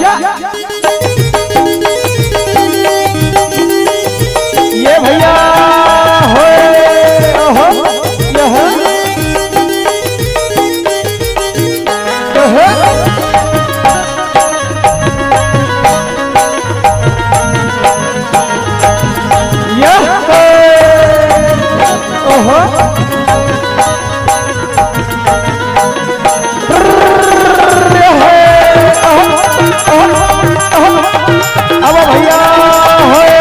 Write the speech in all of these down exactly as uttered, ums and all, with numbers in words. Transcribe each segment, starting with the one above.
या। ये भैया, होए, ओहो, ये हो। ओहो। या, होए, ओहो। अब भैया, होए।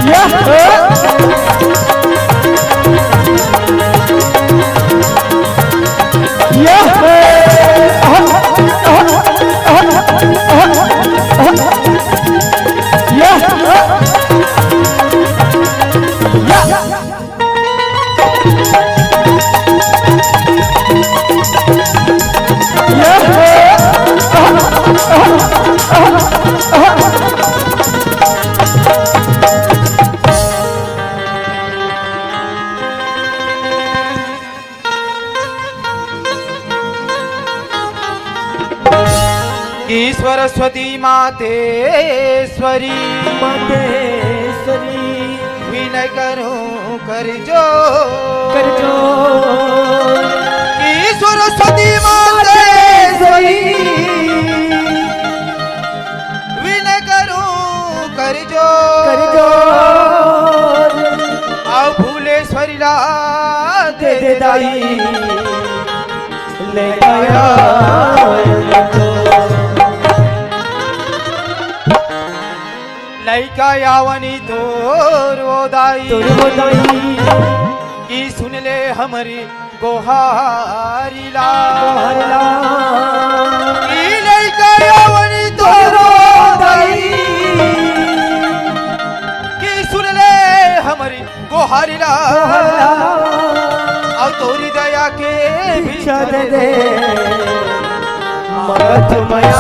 या, होए। या, होए। या, होए। या। कि सरस्वती मातेश्वरी, मातेश्वरी। विनय करूं कर जोर, कर जोर। कि सरस्वती मातेश्वरी, विनय करूं कर जोर, कर जोर। अउ फूलेश्वरी ला दे दे दाई। ले आया तो। लइका आवनी तोर ओ दाई, तोर ओ दाई। कि सुन ले हमरी गोहारी ला। गोहारी ला। कि लइका आवनी तोर ओ दाई, कि सुन ले हमरी गोहारी ला। गोहारी ला। अउ तोरी दया के भिक्षा दे दे। मंगत मया।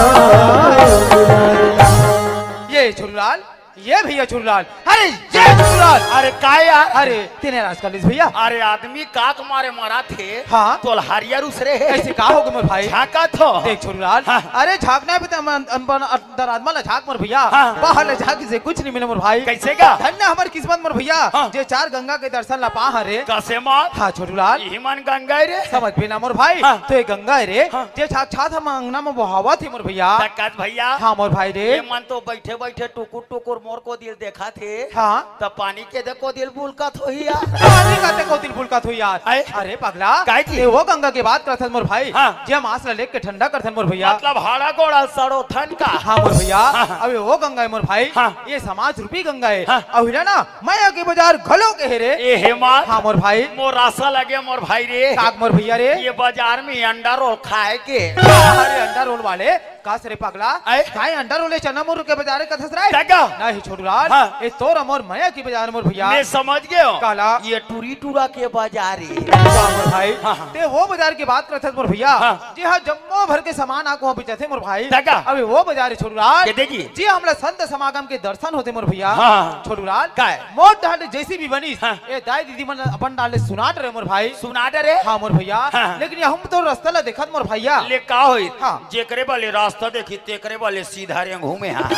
ये छोटूलाल, ये भैया छोटूलाल, अरे ये छोटूलाल। अरे का यार? अरे तेने राज कर लीस भैया। अरे आदमी काक मारे मरा थे। हाँ। तोल हरियर उसरे हे। ऐसे का होगे मोर भाई? झांका थो। देख छोटूलाल। हाँ। अरे झांकना भी तो मन, अनबन, अंतरात्मा ला झांक मोर भैया। हाँ। बाहर ले झांक से कुछ नहीं मिले मोर भाई। कैसे का? धन्य हमर किस्मत मोर भैया। हाँ। जे चार गंगा के दर्शन ला पा हरे। कसे मार? हाँ छोटूलाल। इही मन गंगा हे रे। समझ भी ना मोर भाई। हाँ। तो ये गंगा हे रे। हाँ। जे साक्षात हम अंगना में बहावत हे मोर भैया। तकत भैया। हाँ मोर भाई रे। ये मन तो बैठे बैठे टुकुर टुकुर मोर कोती ल देखत हे। हाँ। त पानी के दे कोती ल बुलकत होही यार। पानी का ते कोती ल बुलकत होही यार। आए? अरे पगला, काय जी? ते वो गंगा के बात करत हस मोर भाई। हाँ। जे मांस ला लेके ठंडा करथन मोर भैया। मतलब हाड़ा गोड़ा सड़ो थन का। हाँ मोर भैया। हाँ, हाँ। अबे वो गंगा हे मोर भाई। हाँ। ये समाज रूपी गंगा हे। हाँ। अउ हिला ना, मया के बाजार घलो के हे रे। ए हे मार। हाँ मोर भाई। मोर आसा लगे मोर भाई रे। काक मोर भैया रे। ये बाजार में अंडा रोल खाए के। अरे अंडा रोल वाले, कास रे पगला? आए? काय अंडा रोले चना मुर के बाजार कथस रे? तगा। नहीं छोटूलाल। हाँ। ए तोर मोर मया की बाजार मोर भैया। मैं समझ गयो। काला? ये टूरी टूरा के बाजार हे। वाह मोर भाई। हाँ, हाँ। ते वो बाजार की बात करथस मोर भैया। हाँ। जी हाँ, जम्मो भर के सामान आको वहाँ बेचथे मोर भाई। तगा। अबे वो बाजार हे छोटूलाल। ये देखी। जी हमला संत समागम के दर्शन होथे मोर भैया। हाँ, हाँ। छोटूलाल। काय? मोर डाले जैसी भी बनिस। हाँ। ए दाई दीदी मन अपन डाले सुनात रहे मोर भाई। सुनात रहे? हाँ मोर भैया। हाँ। लेकिन ये हम तो रास्ता ला देखत मोर भैया। ले का होई? हाँ। जेकरे बले रास्ता देखी तेकरे बले सीधा रेंग घूमे हाँ।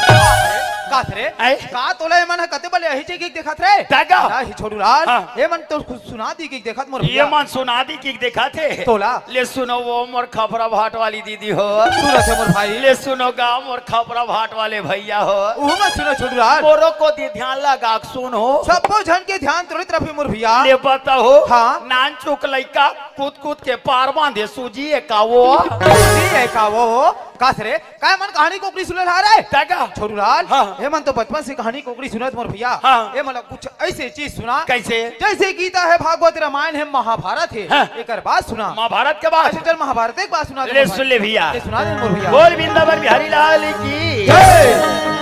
का रे? आए? का तोला ये मन ह कते बले यही चीज देखत रहे? दादा। दादा ही छोटूलाल। हाँ। ये मन तो कुछ सुना दी कि देखत मोर ये भैया। मन सुना दी कि देखत हे। तोला। ले सुनो वो मोर खपरा भाट वाली दीदी हो। सुनत हे मोर भाई। ले सुनो गा मोर खपरा भाट वाले भैया हो। उहू मन सुनो छोटूलाल। मोरो कोती ध्यान लगा के सुनो। सबो झन के ध्यान त्वरित रखे मोर भैया। ले बताओ। हाँ। नान चुक लइका कूद कूद के पार बांधे सूजी हे का वो। सूजी हे का वो। कास रे, काय मन कहानी कोकरी सुने ला रे? दादा। छोटूलाल। हाँ। ये मन तो बचपन से कहानी कोकरी सुनत मोर भैया। हाँ। ये मन ला कुछ ऐसे चीज सुना। कैसे? जैसे गीता हे, भागवत, रामायण हे, महाभारत हे। हाँ। एकर बात सुना। महाभारत के बात? अच्छा, चल महाभारत के बात सुना दे ले मोर भाई। सुन ले भैया। ये सुना दे मोर भैया। बोल वृंदावन बिहारी लाल की। जय।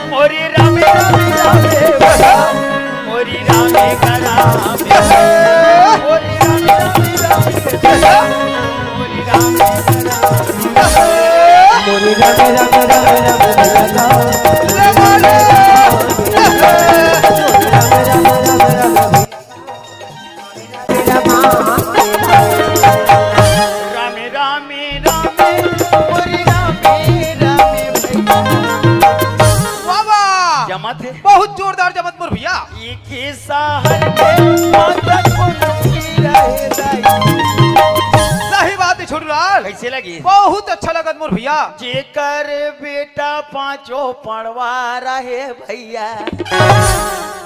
मोरी रामे रामे रामे बसा, मोरी रामे का रामे। मोरी रामे रामे रामे बसा, मोरी रामे का रामे। मोरी रामे रामे रामे रामे बसा। रामे रामे रामे से लगी। बहुत अच्छा लगत मोर भैया। जेकर बेटा पांचों पड़वा रहे भैया।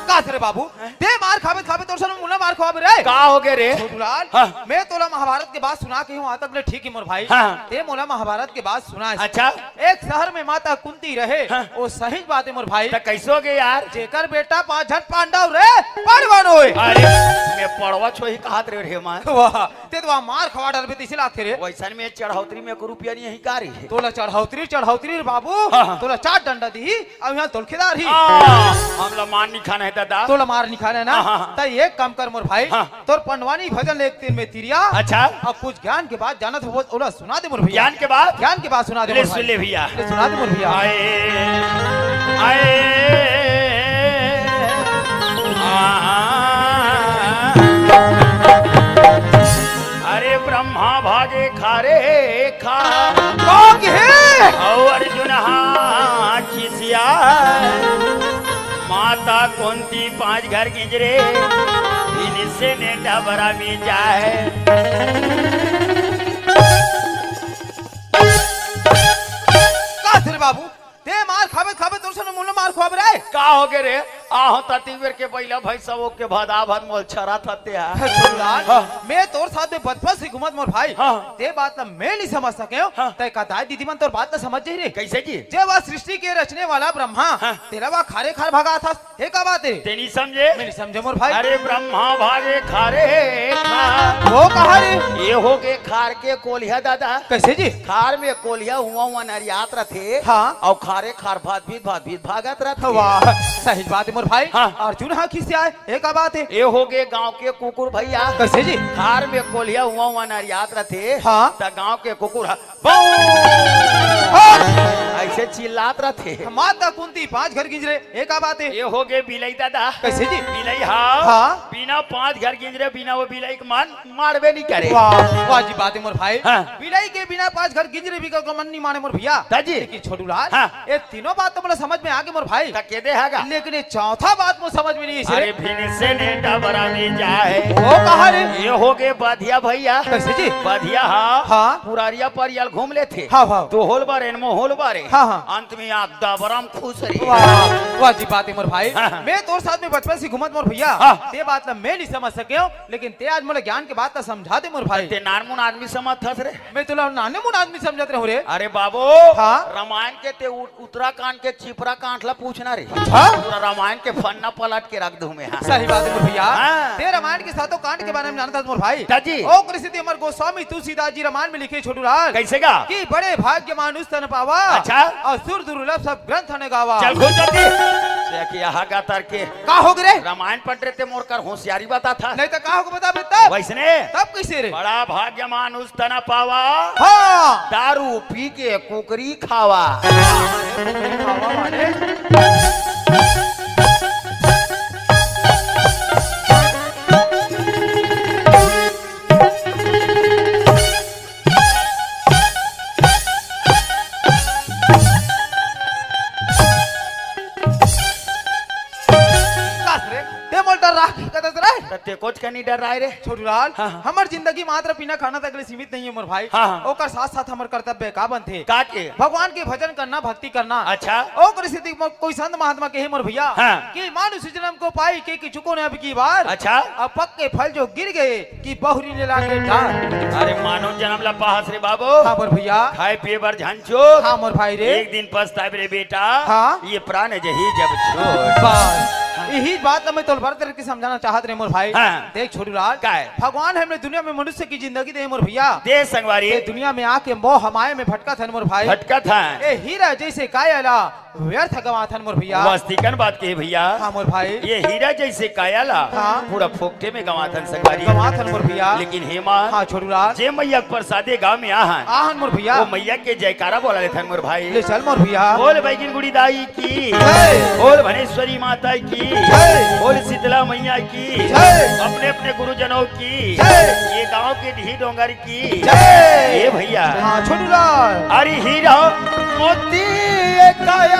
का रे बाबू, ते मार खाबे खाबे तोर सन मोला मार खवाबे रे। का हो गे रे? छोटूलाल, हाँ। मैं तोला महाभारत के बात सुना के हूँ, आज तक ले ठीक है मोर भाई। हाँ। ते मोला महाभारत के बात सुना। अच्छा। एक शहर में माता कुंती रहे, हाँ। वो सही बात है मोर भाई। त कैसे हो गे यार? जेकर बेटा पांच झन पांडव रे, पड़वा नोय। अरे, मैं पड़वा छोही कहत रे रे मां। वाह, ते तो वहाँ मार खवा डरबे तइसे लागथे रे। वैसन में चढ़ौतरी में एको रुपया नहीं है का रे? तोला चढ़ौतरी, चढ़ौतरी रे बाबू, हाँ, हाँ। तोला चार डंडा दी, अब यहाँ तोलखेदार ही। हाँ, हमला मार नहीं खाना है दादा। तोला मार नहीं खाना है ना? हाँ, हाँ, हाँ। त एक काम कर मोर भाई, हाँ। तोर पंडवानी भजन ले एक तीर में तिरिया। अच्छा। अब कुछ ज्ञान के बात जानत हो, ओला सुना दे मोर भैया। ज्ञान के बात? ज्ञान के बात सुना दे ले मोर भाई। सुन ले भैया। ले सुना दे मोर भैया। आए, आए, आ, अरे ब्रह्मा भागे खारे खा। कौन है? अउ अर्जुन हा खिसिया। माता कुंती पांच घर गिंजरे, इनसे ने डबरा में जाए। का रे बाबू, ते मार खाबे खाबे तोर सन मोला मार खवाबे रे। का हो गे रे? आहो तती बेर के बैला भैंसा वो के भदा भद मोल छरा थते हा। छोटूलाल, हाँ। मैं तोर साथ में बचपन से घूमत मोर भाई। हाँ। ते बात ला मैं नहीं समझ सके हूँ। हाँ। ते का दाई दीदी मन तोर बात ला समझ जाही रे। कैसे जी? जे वह सृष्टि के रचने वाला ब्रह्मा, हाँ। तेला वह खारे खार भगा था। हे का बात है? ते नहीं समझे? मैं नहीं समझे मोर भाई। अरे ब्रह्मा भागे खारे खा। वो कहा रे? ये हो गे खार के कोलिया दादा। कैसे जी? खार में कोलिया हुआ हुआ नरियात रथे। हाँ। अउ खारे खार भात भी भात भी भागत रथे। वाह, सही बात है मोर भाई। हाँ। अर्जुन हा खिसियाए, ये का बात है? ये हो गे गांव के कुकुर भैया। कैसे जी? खार में कोलिया हुआ हुआ नरियात रथे। हाँ। त गांव के कुकुर हा, "बाऊ!" हाँ। ऐसे चिल्लात रथे। माता कुंती पांच घर गिंजरे, ये का बात है? ये हो गे बिलई दादा। कैसे जी? बिलई हा। हाँ। बिना पांच घर गिंजरे, बिना वो बिलई के मन मारबे नहीं करे। वाह, वाह जी बात है मोर भाई। हाँ। बिलई के बिना पांच घर गिंजरे भी का मन नहीं माने मोर भैया। दाजी। लेकिन छोटूलाल, हाँ। ये तीनों बात तो मोला समझ में आ गे मोर भाई। त के दे हागा? लेकिन ये चौथा बात मोला समझ में नहीं आई रे। अरे भिन से ने डबरा में जाए। वो कहा रे? ये हो गे बधिया भैया। कैसे जी? बधिया हा। हाँ। पुरारिया परियल घूम लेथे। हाँ, हाँ। तो होल बारे न मोहोल बारे। हाँ, हाँ। अंत में आप डबरा में खुश रही। वाह, वाह जी बात है मोर भाई। हाँ, हाँ। मैं तोर साथ में बचपन से घूमत मोर भैया। हाँ। ये बात ला मैं नहीं समझ सके हूँ, लेकिन ते आज मोला ज्ञान के बात ला समझा दे मोर भाई। ते नानमुन आदमी समझ थस रे। मैं तोला नानमुन आदमी समझत रहूं रे। अरे बाबू, हाँ? रामायण के ते उ-, उत्तराखंड के चिपरा कांड ला पूछना रे। हाँ? पूरा रामायण के फन्ना पलट के रख दूं मैं, हाँ। सही बात है मोर भैया। हाँ। ते रामायण के सातों कांड के बारे में जानता मोर भाई। दाजी। ओकर सेती हमर गोस्वामी तुलसीदास जी रामायण में लिखे छोटूलाल। कैसे गा? कि बड़े भाग्य मानुष तन पावा। अच्छा। अउ सुर दुर्लभ सब ग्रंथ अन गावा। चल घुस जल्दी। से किया हागा तर के। का हो गे रे? रामायण पढ़ रहे ते मोर कर होशियारी बता था। नहीं तो का हो गे बता बे तब? वैसने। तब कैसे रे? बड़ा भाग्य मानुष तन पावा। हाँ। दारू पी के कुकरी खावा। कस रे, ते मोल डर्रा कथस रे। त ते कोच कनी डर्राय रे। छोटूलाल, हाँ, हाँ। हमर जिंदगी मात्र पीना खाना तक ले सीमित नहीं है मोर भाई। हाँ, हाँ। ओकर साथ साथ हमर कर्तव्य का बनथे? का के? भगवान के भजन करना, भक्ति करना। अच्छा। ओकर सेती मो-, कोई संत महात्मा कहे मोर भैया हाँ। कि मानुष जन्म को पाई के किछु को न अब की बार। अच्छा। अब पक के फल जो गिर गए कि बहुरी ने लाके डार। अरे मानव जन्म ला पाहस रे बाबू। हाँ मोर भैया। खाए पिए बर झन चूक। हाँ मोर भाई रे। एक दिन पछताए रे बेटा। हाँ। ये प्राण जही जब छोड़। बस। यही बात मैं तोल भर के समझाना चाहत रहे मोर भाई। हाँ। देख छोटूलाल। का है? भगवान हमने दुनिया में मनुष्य की जिंदगी दे मोर भैया। दे संगवारी। ये दुनिया में आके मोह माया में भटकत हन मोर भाई। भटकत हन। ए हीरा जैसे काया ला व्यर्थ गंवाथन मोर भैया। वास्तविकन बात कहे भैया। हाँ मोर भाई। ये हीरा जैसे काया ला हाँ। पूरा फोकटे में गंवाथन संगवारी। गंवाथन मोर भैया। लेकिन हे माँ, हाँ छोटूलाल। जे मैया के प्रसादे गाँव में आहन, आहन मोर भैया। वो मैया के जयकारा बोला लेथन मोर भाई। ले चल मोर भैया। बोल बैगिन गुड़ी दाई की। जय। बोल भनेश्वरी माता की। जय। बोल शीतला मैया की। जय। अपने अपने गुरुजनों की। जय। ये गाँव के ढी डोंगर की। जय। ये भैया। हाँ, छोटूलाल। अरे हीरा मोती ये काया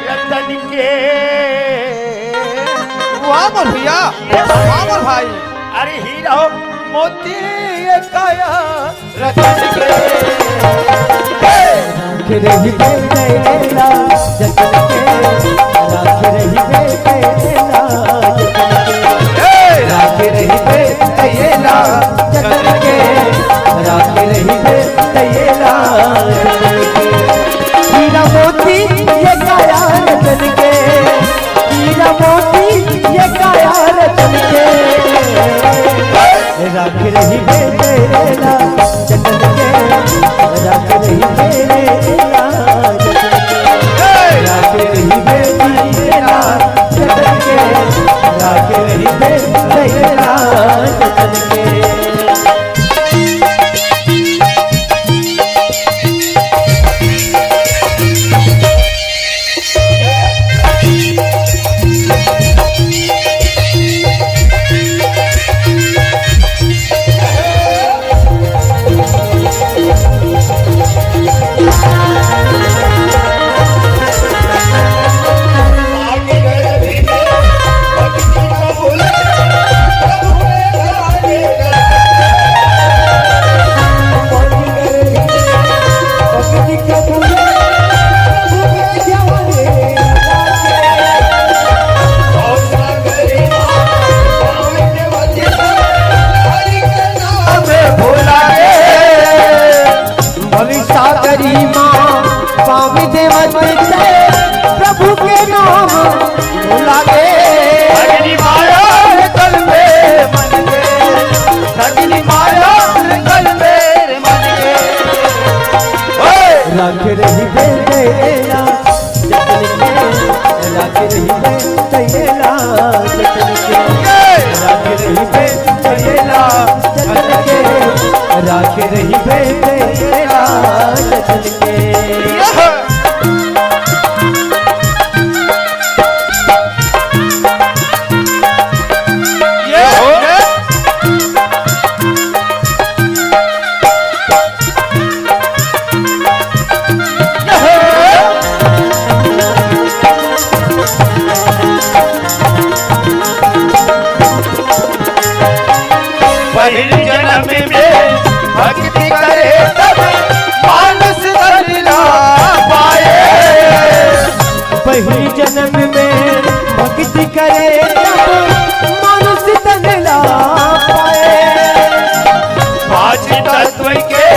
रतन के। वाह मोर भैया, वाह मोर भाई। अरे हीरा मोती ये काया रतन के। राख रहिबे कैला जतन के, राख रहिबे कैला जतन के। राख रहिबे कैला जतन के, राख रहिबे कैला जतन के। हीरा मोती ये काया रतन के, हीरा मोती ये काया रतन के। राख रहिबे कैला जतन के, राख रहिबे कैला जतन के। राख रहिबे कैला जतन के, राख रहिबे कैला जतन के। भोला रे, भविष्य तेरी माँ, स्वामी देवत से प्रभु के नाम भुला गे। अग्नि माया तल पे मन के, अग्नि माया तल पे मन के। ओए! राख रहिबे कैला जतन के, राख रहिबे कैला जतन के। राख रहिबे कैला जतन के, राख रहिबे कैला जतन के। ये हो। पहिली जन्म में भक्ति करे तब मानुष तन ला पाए। पहिली जन्म में भक्ति करे तब मानुष तन ला पाए। पाँच तत्व के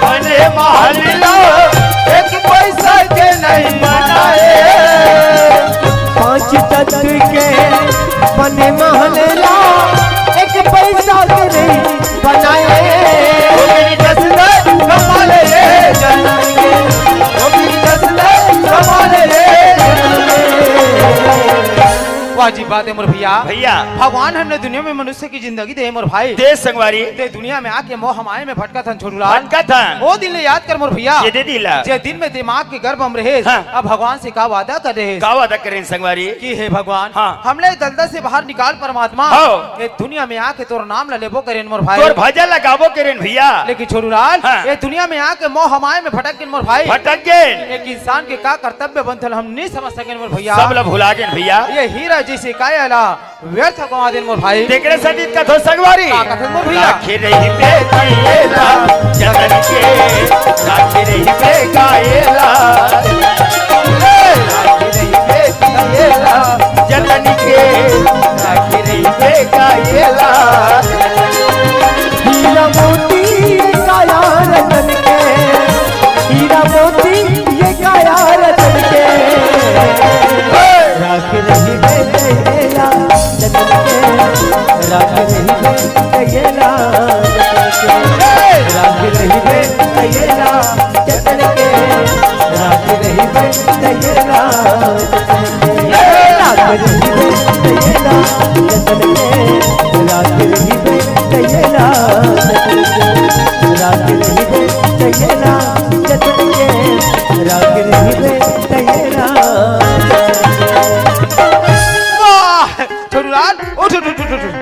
बने महल ला, एक पैसा के नहीं बनाए। पाँच तत्व के बने महल ला, एक पैसा के नहीं बनाए। ओकरी जस दस कमाल ये जन्म के, ओकरी जस दस कमाल ये जन्म के। वाह जी, बात है मोर भैया। भैया। भगवान हमने दुनिया में मनुष्य की जिंदगी दे मोर भाई। दे संगवारी। ते दुनिया में आके मोह माया में भटकत हन छोटू लाल। भटकत हन। ओ दिन ले याद कर मोर भैया। ये दे दिला। जे दिन में ते माँ के गर्भ में रहे। हाँ। अब भगवान से का वादा कर रहे? का वादा करे संगवारी? कि हे भगवान, हाँ। हमले दलदल से बाहर निकाल परमात्मा। हाँ। ये दुनिया में आके तोर नाम ला लेबो करेन मोर भाई। तोर भजन ला गाबो करेन भैया। लेकिन छोटू लाल, हाँ। ये दुनिया में आके मोह माया में भटक गेन मोर भाई। भटक गेन। एक इंसान के का कर्तव्य बनथल हम नहीं समझ सकेन मोर भैया। सब ला भुला गेन भैया। ये हीरा जैसे काया ला व्यर्थ गवा देन मोर भाई। तेकरे सती कथो संगवारी। का कथन मोर भैया? राखे रहिबे कैला जतन के, राखे रहिबे कैला। राखे रहिबे कैला जतन के, राखे रहिबे कैला। हीरा मोती काया रतन के, हीरा मोती ये काया रतन के। राख रहिबे कैला जतन के, राख रहिबे कैला जतन के। राख रहिबे कैला जतन के, राख रहिबे कैला जतन के। राख रहिबे कैला जतन के, राख रहिबे कैला जतन के। राख रहिबे कैला जतन के, राख रहिबे कैला। वाह! छोटू लाल, उठ, उठ, उठ, उठ, उठ।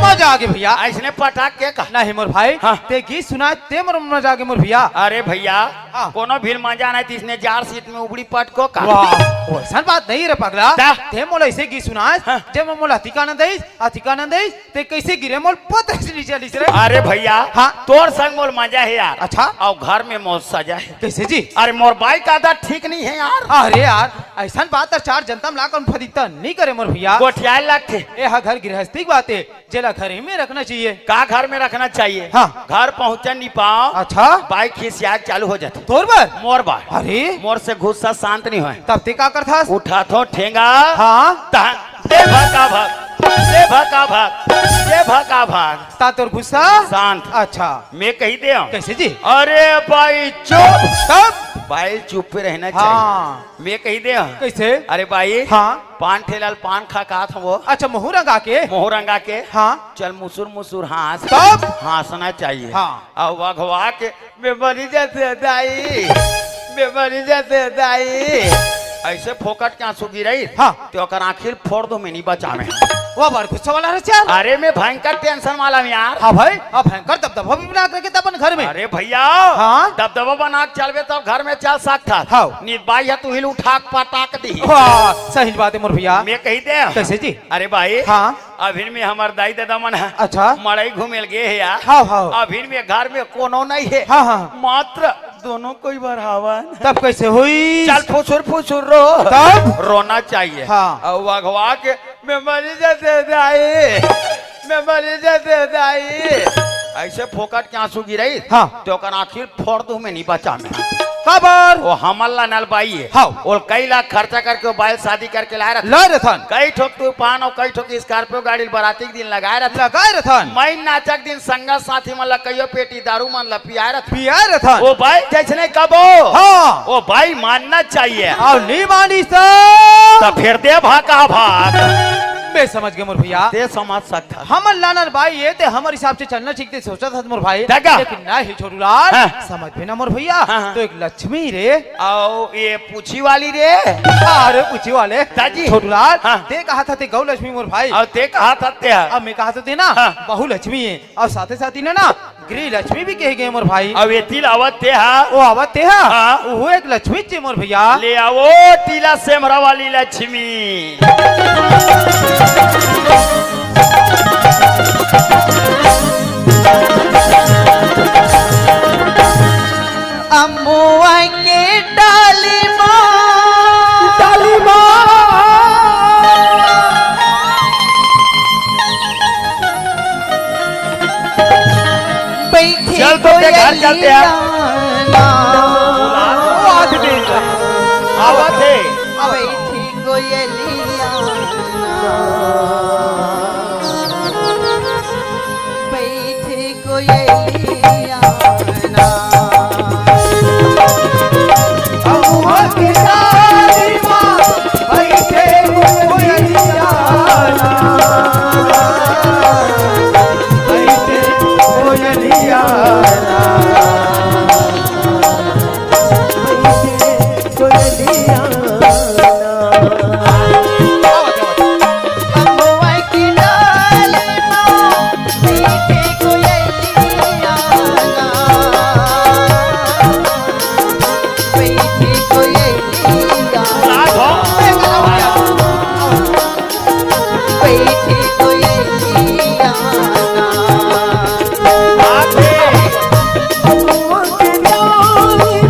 मजा आगे भैया। अइसने पटक के का? नहीं मोर भाई, हाँ। ते गीत सुनाए ते मोर मजा आगे मोर भैया। अरे भैया, हाँ। कोनो भी मजा नहीं, त इसने जार सीट में उबड़ी पटको का? वाह, वइसन बात नहीं रे पगला। ता? ते मोला अइसे गीत सुनाए, हाँ। जे में मोला अतिक आनंद आइस, अतिक आनंद आइस, ते कइसे गिरे मोर पता ही नहीं चलिस रे। अरे भैया, हाँ। तोर संग मोर मजा हे यार। अच्छा। अउ घर में मोर सजा हे। कइसे जी? अरे मोर बाई के आदत ठीक नहीं हे यार। अरे यार, अइसन बात त चार जनता में लाकर फदिकता नहीं करे मोर भैया। गोठियाए लगथे। ए हा घर गृहस्थी के बात हे, जेला घर ही में रखना चाहिए। का घर में रखना चाहिए? हाँ। घर पहुँचन नहीं पाओ। अच्छा। बाई खिसियाए चालू हो जाथे। तोर बर? मोर बर। अरे। मोर से गुस्सा शांत नहीं होय। तब ते का करथस? उठाथो ठेंगा। हाँ। तहन दे भका भक, दे भका भक, दे भका भक। ता तोर गुस्सा? शांत। अच्छा। मैं कहि देंव। कइसे जी? अरे बाई चुप। तब? बाई चुप रहना हाँ। चाहिए। मैं कहि देंव। कइसे? अरे बाई, हाँ। पान ठेला ल पान खा के आत हँव। अच्छा, मुहूँ रंगा के? मुहूँ रंगा के। हाँ। चल मुसुर मुसुर हाँस। तब? हाँसना चाहिए। हाँ। अउ अघवा के मैं मरी जाथे दाई, मैं मरी जाथे दाई। अइसे फोकट के आँसू गिरइस, हाँ। त ओकर आँखी ल फोर दूँ, मैं नहीं बचावेंव। वो बड़ गुस्सा वाला रहिस यार। अरे मैं भयंकर tension वाला हँव यार। हाँ भाई, अब भयंकर दबदबा भी बना के रखे त अपन घर में। अरे भैया, हाँ। दबदबा बना के चलबे त घर में चल सकथस। हाँ। नहीं त बाई ह तुही ल उठा के पटक दिही। वाह, सही बात हे मोर भैया। मैं कहि देंव। कइसे जी? अरे बाई, हाँ। अभिन में हमर दाई ददा मन ह अच्छा। मड़ई घूमे ल गे हे यार। हाँ, हाँ। अभिन में घर में कोनो नहीं हे। हाँ, हाँ। मात्र दोनों कोई बर हावन। तब कइसे होइस? चल फुसुर फुसुर रो। तब? रोना चाहिए। हाँ। अउ अघवा के मैं मरी जाथे दाई, मैं मरी जाथे दाई। अइसे फोकट के आँसू गिरइस, हाँ। त ओकर आँखी ल फोर दूँ, मैं नहीं बचावेंव। काबर? वो हमर लानल बाई हे। हाँ। ओला कई लाख खर्चा करके वो बाई ल शादी करके लाए रहिथन। लाए रहिथन। कई ठोक तूफान अउ कई ठोक Scorpio गाड़ी ल बराती के दिन लगाए रहिथन। लगाए रहिथन। माई नाचा के दिन संगा साथी मन ला कइयो पेटी दारू मन ला पियाए रहिथन। पियाए रहिथन। वो बाई जइसने कबो। हाँ। वो बाई मानना चाहिए। अउ नहीं मानिस त? त फेर दे भका भक। मैं समझ गेंव मोर भैया। ते समझ सकथस। हमर लानल बाई ए, ते हमर हिसाब से चलना चाहिए, ते सोचत हस मोर भाई। देखा। लेकिन नहीं छोटू लाल, हाँ। समझबे ना मोर भैया, हाँ, हाँ। त एक लक्ष्मी रे। अउ ये पूछी वाली रे। अरे पूछी वाले। दाजी। छोटू लाल, हाँ। ते कहत हस ते गौ लक्ष्मी मोर भाई। अउ ते कहत हस ते ह। अब मैं कहत हँव ते ना, हाँ। बहु लक्ष्मी हे। अउ साथे साथ इन्हें ना गृह लक्ष्मी भी कहे गे मोर भाई। अब एती ल आवत ते ह। वो आवत ते ह। हाँ। वो एक लक्ष्मी चे मोर भैया। ले आवो टीला सेमरा वाली लक्ष्मी। अम्मुआ के डाली माँ। डाली माँ। बैठी चल तो के घर चलते हैं। कोयलिया ना। वो आदमी आवत हे। बैठी कोयलिया ना। बैठी कोयलिया ना। अम्मुआ के डाली माँ। बैठे कोयलिया ना, बैठे कोयलिया ना, बैठे कोयलिया ना। अम्मुआ के डाली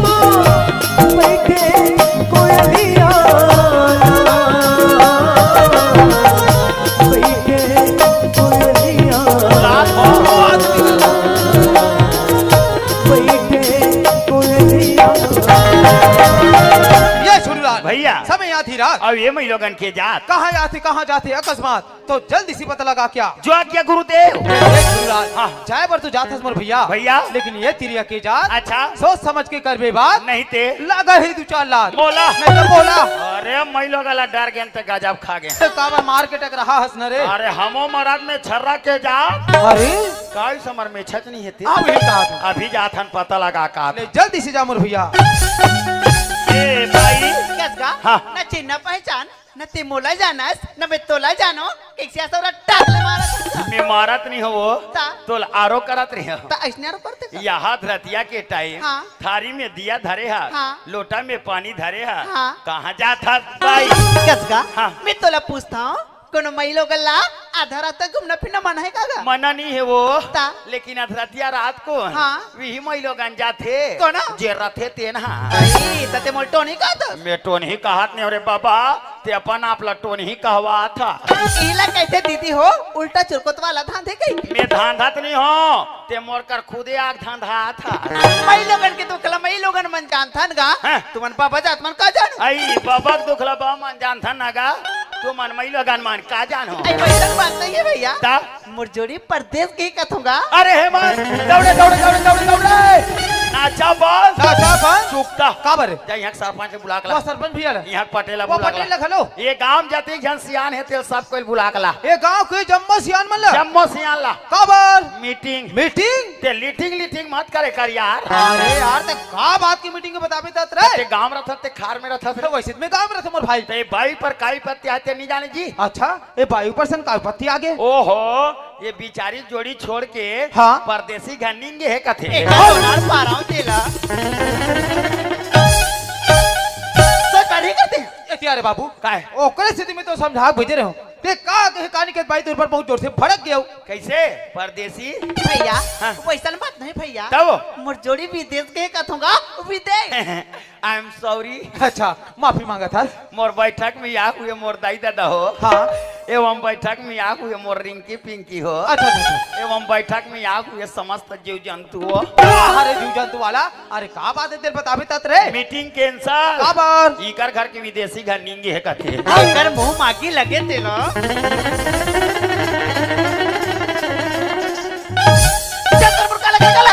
माँ, बैठे कोयलिया ना, बैठे कोयलिया ना। बैठे कोयलिया ना। बैठे कोयलिया ना। बैठे कोयलिया ना। बैठे कोयलिया ना। ये सुन रहा भैया। समय आधी रात। अब ये महिलोगन के जात। कहाँ आथे, कहाँ जाथे अकस्मात? तो जल्दी से पता लगा क्या? जो आज्ञा गुरुदेव। देख गुरुराज, हाँ। जाए बर तो जात हस मोर भैया। भैया। लेकिन ये तिरिया के जात। अच्छा। सोच समझ के करबे बात। नहीं ते। लगा ही दू चार लात। बोला। नहीं तो बोला। अरे, मैं लोग वाला डर गेन ते गजब खा गेन। तो काबर मार के टकराहा हस न रे? अरे, हमो मरद में छर्रा के जात। अरे। काई समर में छच नहीं हेते। अब ही कहा था। अभी जात हन पता लगा का। ले, जल्दी से जा मोर भैया। ए भाई। कस का? हाँ। न चिन्ह पहचान। न ते मोला जानस, न मैं तोला जानो, कइसे असोरा टांग ले मारत हस। मारत नहीं हो वो, ता? तोला आरो करत रहे हो। ता अइसने आरो करते का? यहाँ धरतिया के टाइम हाँ। थारी में दिया धरे हा, हाँ। लोटा में पानी धरे हा। हाँ। कहाँ जात हा बाई? कस का? हाँ। मैं तोला पूछत हँव, कोनो मई लोगन ला आधा रात तक घूमना फिरना मना हे का गा? मना नहीं हे वो, ता? लेकिन अधरतिया रात को हाँ। विही मई लोगन जाथे। कोन? जे रथे तेन हा। अरे, त ते मोला टोनही कहत हस? मैं टोनही कहत नहीं हँव रे बाबा, ते अपन आप ला टोनही कहवात हा। इला कहिथे दीदी हो, उल्टा चुरकुत वाला धांधे कहिथे। मैं धांधत नहीं हँव, ते मोर कर खुदे आग धांधात हा। मई लोगन के दुख ला मई लोगन मन जानथन गा। हाँ। तुमन बाबा जात मन का जान? अई, बाबा के दुख ला बाबा मन जानथन ना गा। तुमन मई लोगन मन का जान हो? अई, वइसन बात नहीं हे भइया। ता? मोर जोड़ी परदेस गे कथों गा। अरे हे माँ, दौड़े, दौड़े, दौड़े, दौड़े, दौड़े। नाचा बंद। नाचा बंद? चुकता। काबर? जा यहाँ के सरपंच ला बुला के ला। वो सरपंच भइया ला। यहाँ के पटेल ला वो बुला के पटेल ला। ला घलो। ये गांव जाति के झन सियान हे, तेला सब कोई बुला के ला। ये गांव के जम्मो सियान मन ला? जम्मो सियान ला। काबर? मीटिंग। मीटिंग? ते लीटिंग, लीटिंग मत करे कर यार। अरे यार, ते का बात की मीटिंग के बताबे तात रे? ते गांव में रथस, ते खार में रथस रे। वइसे तो मैं गांव में रथों मोर भाई। ते बाई पर का विपत्ति आय ते नहीं जाने जी। अच्छा, ये बाई पर सन का विपत्ति आगे? ओहो, ये बिचारी जोड़ी छोड़ के हाँ। परदेसी घर निंगे हे कथे। ए, का होनार पाराव तेला। तो करे करते। ए, तिया रे बाबू। काय? ओकरे सेती मैं तोला समझा के भेजे रहेंव। ते का कहे कानी के बाई तोर पर बहुत जोर से भड़क गे हव। कइसे? परदेसी? भइया, हाँ। वइसन बात नहीं भइया। तब? मोर जोड़ी विदेस गे कथों गा, विदेस। I am sorry। अच्छा, माफी मांगत हस। मोर बैठक में आए हुए मोर दाई ददा हो। हाँ। एवं बैठक में आए हुए मोर रिंकी पिंकी हो। अच्छा, अच्छा, अच्छा। एवं बैठक में आए हुए समस्त जीव जंतु हो। अरे जीव जंतु वाला, अरे का बात हे तेला बताबे तात रे? Meeting cancel. काबर? इकर घर के विदेसी घर निंगे हे कथे। इकर मुंह मागी लगे तेला। चल तोर मुर्गा लगे गला।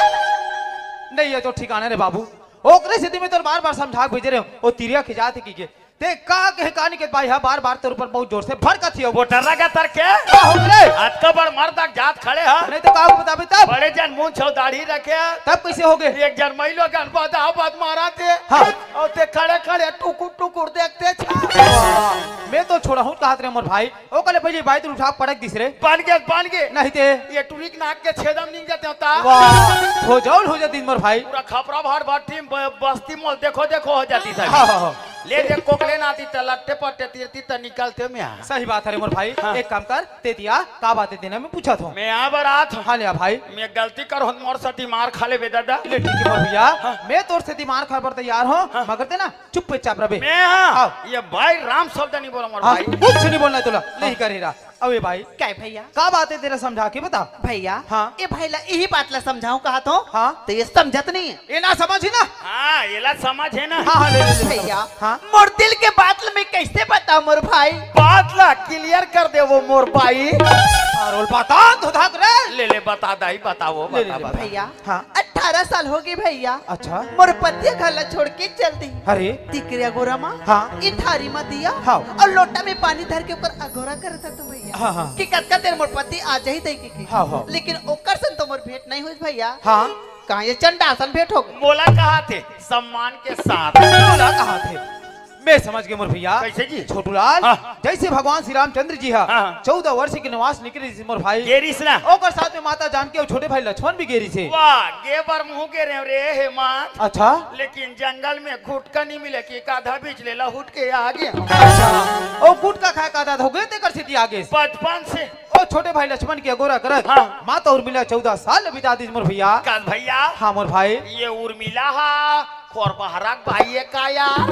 नहीं, ये तो ठिकाना रे बाबू। ओकरे सेती मैं तोला बार-बार समझा के भेजे रहेंव, ओ तिरिया खिजात हे कहिके। ते का कहे कानी के बाई हा बार-बार तोर ऊपर बहुत जोर से भड़कत हे। वो टर्रा का तर के? का हो गे? अतका बड़ मर्द के जात खड़े हा। नहीं तो का हो बताबे तब? बड़े जन मूंछ अउ दाढ़ी रखे हा। तब कइसे हो गे? एक जन मई लोगन बदा बद मारथे। हाँ। अउ ते खड़े-खड़े टुकुर-टुकुर देखथे छा। वाह, मैं तो छोड़हूं कहत रहेंव मोर भाई। ओकर ले पहिली बाई तोला उठा के पटक दिस रे। बन गे, बन गे। नहीं ते। ये टुरी के नाक के छेदा म निंग जातेंव ता। वाह, हो जाओ, हो जा दिन मोर भाई। पूरा खपरा भाट भाट टीम ब-, बस्ती मोल देखो, देखो हो जातिस। हाँ, हाँ, हाँ। ले दे कोकले नाती त लट्टे पट्टे तीरती त निकलते में आ। सही बात हे रे मोर भाई। हाँ। एक काम कर, ते तिया का बात हे तेला मैं पूछत हंव। मैं आ बर आत हंव। हाँ, ले आ भाई। मैं गलती करहूं त मोर सेती मार खा लेबे ददा। ले ठीक हे मोर भइया, हाँ। मैं तोर सेती मार खाय बर तैयार हंव, हाँ। मगर ते ना चुपचाप रबे। मैं हाँ, हाँ। ये भाई राम शब्द नहीं बोला मोर हाँ, भाई। कुछ नहीं बोलना हे तोला, ले ही कर ही रहा। अबे भाई, काय भइया? का बात हे तेला समझा के बता। भइया, हाँ। ए भाई ला इही बात ला समझाहूं कहत हंव, हाँ। त ये समझत नहीं हे। ये ना समझ ही ना। हाँ, एला समझ हे ना। हाँ, हाँ, ले, ले, ले। भइया, हाँ। मोर दिल के बात ला मैं कइसे बतांव मोर भाई? बात ला clear कर दे वो मोर भाई। अरे बता, धोधाक रे। ले, ले, बता दाई, बता वो, ले, ले, बता, ले, बता। भइया, हाँ। अठारह साल हो गे भइया। अच्छा। मोर पति ह घर ला छोड़ के चल दिस। अरे। तिकरे अगोरा मा। हाँ। इथारी मा दिया। हाँ। अउ लोटा में पानी धर के ओकर अगोरा करत हंव भइया। हाँ, हाँ। कि कतका देर मोर पति आ जाही तइके। हाँ, हाँ। लेकिन ओकर सन तो मोर भेंट नहीं होइस भइया। हाँ। कहाँ ये चंडासन भेंट हो गे। मोला कहाथे, सम्मान के साथ। मोला कहाथे। मैं समझ गेंव मोर भइया। कइसे जी? छोटूलाल, हाँ। जइसे भगवान श्री रामचंद्र जी ह हाँ। चौदह वर्ष के वनवास निकलिस मोर भाई। गे रिहिस ना। ओकर साथ में माता जानकी अउ छोटे भाई लक्ष्मण भी गे रिहिस हे। वाह, गे बर महूं गे रहेंव रे हेमंत। अच्छा। लेकिन जंगल में गुटखा नहीं मिले कि आधा बीच ले लहुट के आ गेंव। अच्छा। ओ गुटखा खाय के आदत हो गे तेकर सेती आ गेस। बचपन से। ओ छोटे भाई लक्ष्मण के अगोरा करत हाँ। माता उर्मिला चौदह साल बिता दिस मोर भइया। कस भइया। हाँ मोर भाई। ये उर्मिला हा खोरबहरा के बाई ए का यार?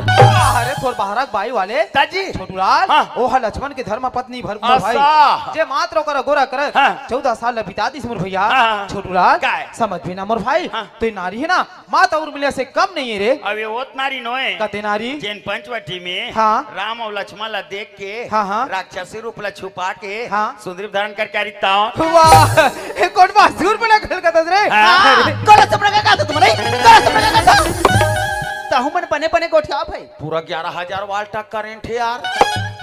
अरे खोरबहरा के बाई वाले। ता जी। छोटूलाल, हाँ। ओह लक्ष्मण के धर्म पत्नी भर मोर भाई। अच्छा। जे मात्र ओकर अगोरा करत हाँ। चौदह साल ल बिता दिस मोर भइया। हाँ, हाँ। छोटूलाल, काय? समझबे ना मोर भाई। हाँ। तो ये नारी हे ना, माता उर्मिला से कम नहीं हे रे। अबे वो त नारी नोहे। कते नारी? जेन पंचवटी में हाँ। राम अउ लक्ष्मण ला देख के हाँ, हाँ। राक्षसी रूप ला छुपा के हाँ। सुंदरी धारण करके आ रही ताव। वाह, ये कोन बात सुर बना कर कहत हस रे? हाँ। अरे। गलत सपना का कहत हस तुमन? गलत सपना का कहत हस? तहू मन बने बने गोठिया भाई। पूरा ग्यारह हजार वाल्ट का करंट हे यार।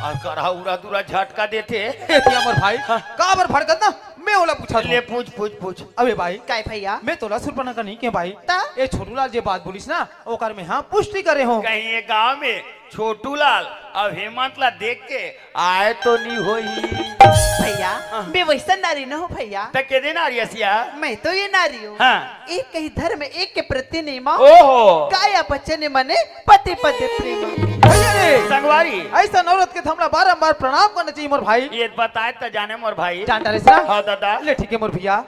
अउ करहा उरा दुरा झटका देथे। ए, तिया मोर भाई, हाँ। काबर भड़कत ना? मैं ओला पूछत हंव। ले पूछ, पूछ, पूछ। अबे भाई, काय भइया? मैं तोला सुरपना का नहीं केहेंव भाई। ता? ए छोटूलाल जे बात बोलिस ना, ओकर मैं हाँ पुष्टि करे हंव। कहीं ये गांव में छोटू लाल, अब हेमंत ला देख के आए तो नी होही। भैया, हाँ। मैं वैसा नारी न हूँ भैया। त के दे नारी असिया? मैं तो ये नारी हूँ। हाँ। एक कही धर्म, एक के प्रति नेमा। ओहो। काया वचन मने पति पति प्रेमा। भैया रे, संगवारी। ऐसा औरत के त हमला बारंबार प्रणाम करना चाहिए मोर भाई। ये बताए त जाने मोर भाई। जान डारे सा? हाँ दादा। ले ठीक है मोर भैया।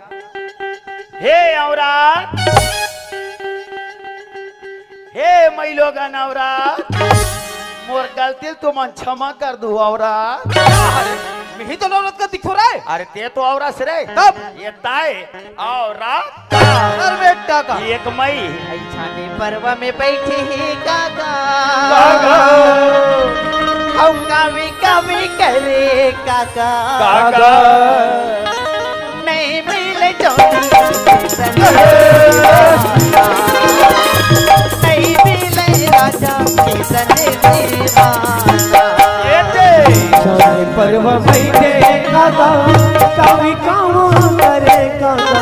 हे औरत, हे मइलोगन औरत, मोर गलती ल तुमन क्षमा कर दू औरत। अरे, मिही तो औरत का दिखो रे। अरे ते तो औरत से रे। तब? ये ताय औरत। अरे बेटा का। एक मई। ऐसा ने पर्व में बैठी ही काका। काका। हम कावी कावी करे काका। काका। नहीं मिले जोड़ी किसन, नहीं मिले राजा किसन दीवाना। ये दे। चाहे पर्व बैठे काका, कावी काम करे काका।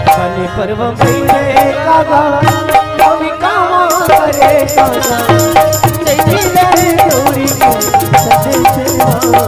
चाहे पर्व बैठे काका, कावी काम करे काका। नहीं मिले जोड़ी किसन दीवाना।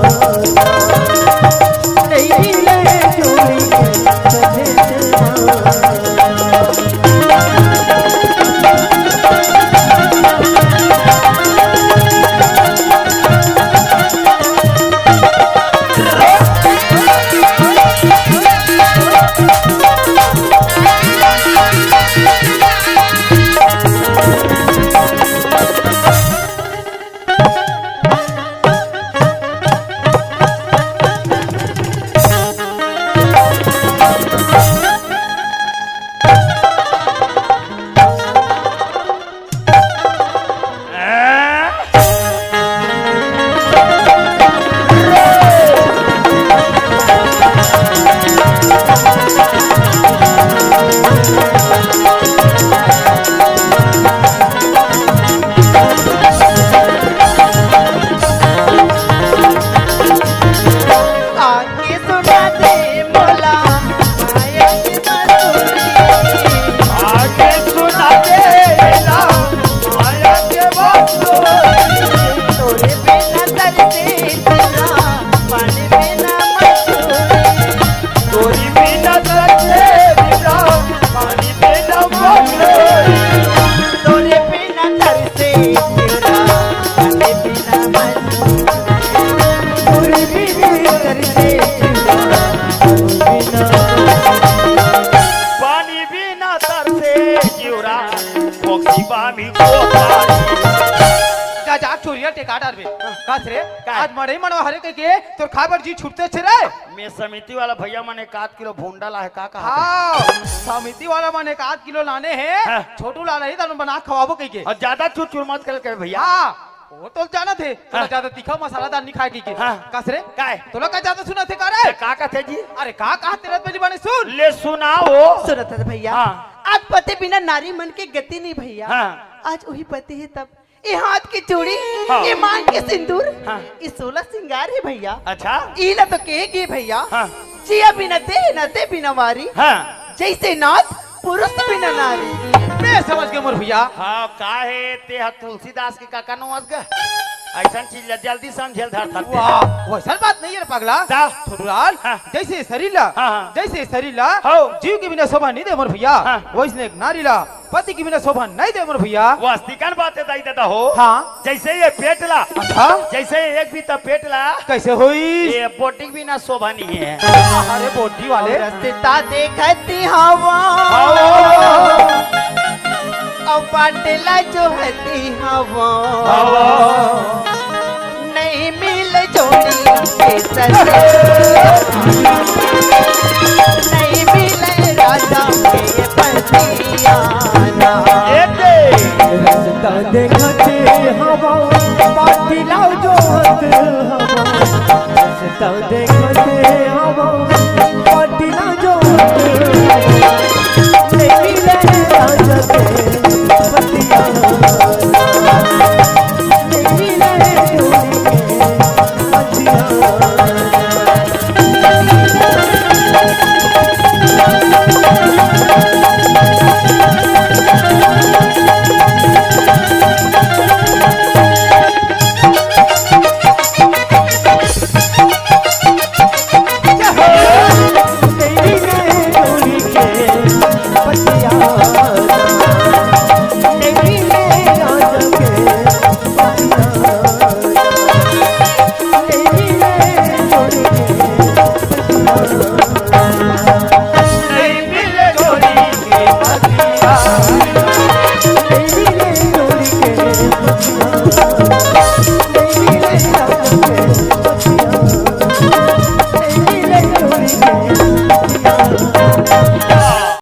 आके सुना दे मोला माया के बांसुरी। आके सुना दे मोला माया के बांसुरी। तोरे बिना तरसे जीना, पानी बिना मजदूरी। तोरे बिना तरसे जीना, पानी बिना मजदूरी। तोरे बिना तरसे जीना, पानी बिना मजदूरी। तोरे बिना तरसे जीना, पानी बिना पानी बिना तरसे जिउरा, फोक्सी बामी को पानी। जा, जा, चोरिया टेका डारबे। का रे? का? आज मड़ई मनवा हरे कहिके तोर खाए बर जी छूटते छे रे। मैं समिति वाला भैया मन एक आध किलो भूंडा लाहे, का कहा? हाँ, समिति वाला मन एक आध किलो लाने हे। हाँ। छोटू लाला ही तनु बना खवाबो कहिके। अउ ज्यादा चुरचुर मत करे भैया। हाँ। वो तो जानत हे, तोला हाँ। ज्यादा तीखा मसालादार नहीं खाए कहिके। हाँ। कस रे? काय? तोला का ज्यादा सुनत हे का रे? का कहत हे जी? अरे का कहत हे रे, पहली बार सुन। ले सुनाओ। सुनत हे भैया। हाँ। आज पति बिना नारी मन के गति नहीं भैया। हाँ। आज वही पति हे तब ये हाथ की चूड़ी, हाँ। ये मांग के सिंदूर, हाँ। ये सोलह सिंगार हे भैया। अच्छा। इला तो कहे गे भैया। हाँ। जिया बिना देह ना ते बिना वारी। हाँ। जैसे नाथ पुरुष बिना नारी। मैं समझ गे मोर भैया। हाँ, काहे ते ह तुलसीदास के काका नोहस गा? अइसन चीज ला जल्दी समझे ल धरथस ते। वाह, वइसन बात नहीं हे रे पगला। ता? छोटूलाल, हाँ। जइसे शरीर ला, हाँ, हाँ। जइसे शरीर ला, हौ। जीव के बिना शोभा नहीं दे मोर भैया, हाँ। वइसने एक नारी ला पति के बिना शोभा नहीं दे मोर भैया। वास्तविकन बात हे दाई ददा हो। हाँ। जइसे ये पेट ला। अच्छा। जइसे ये एक बीता पेट ला। कइसे होई? ये बोटी के बिना शोभा नहीं हे। अरे बोटी वाले। रस्ता देखती हवा। हवा। अउ बाटला जोहती हवा। हवा। नहीं मिले जोड़ी के सजन। नहीं मिले राजा के पतियाना। ये दे। रस्ता देखत हवा, बाटला जोहत हवा। रस्ता देखत हवा, बाटला जोहत हवा। नहीं मिले राजा के पतियाना।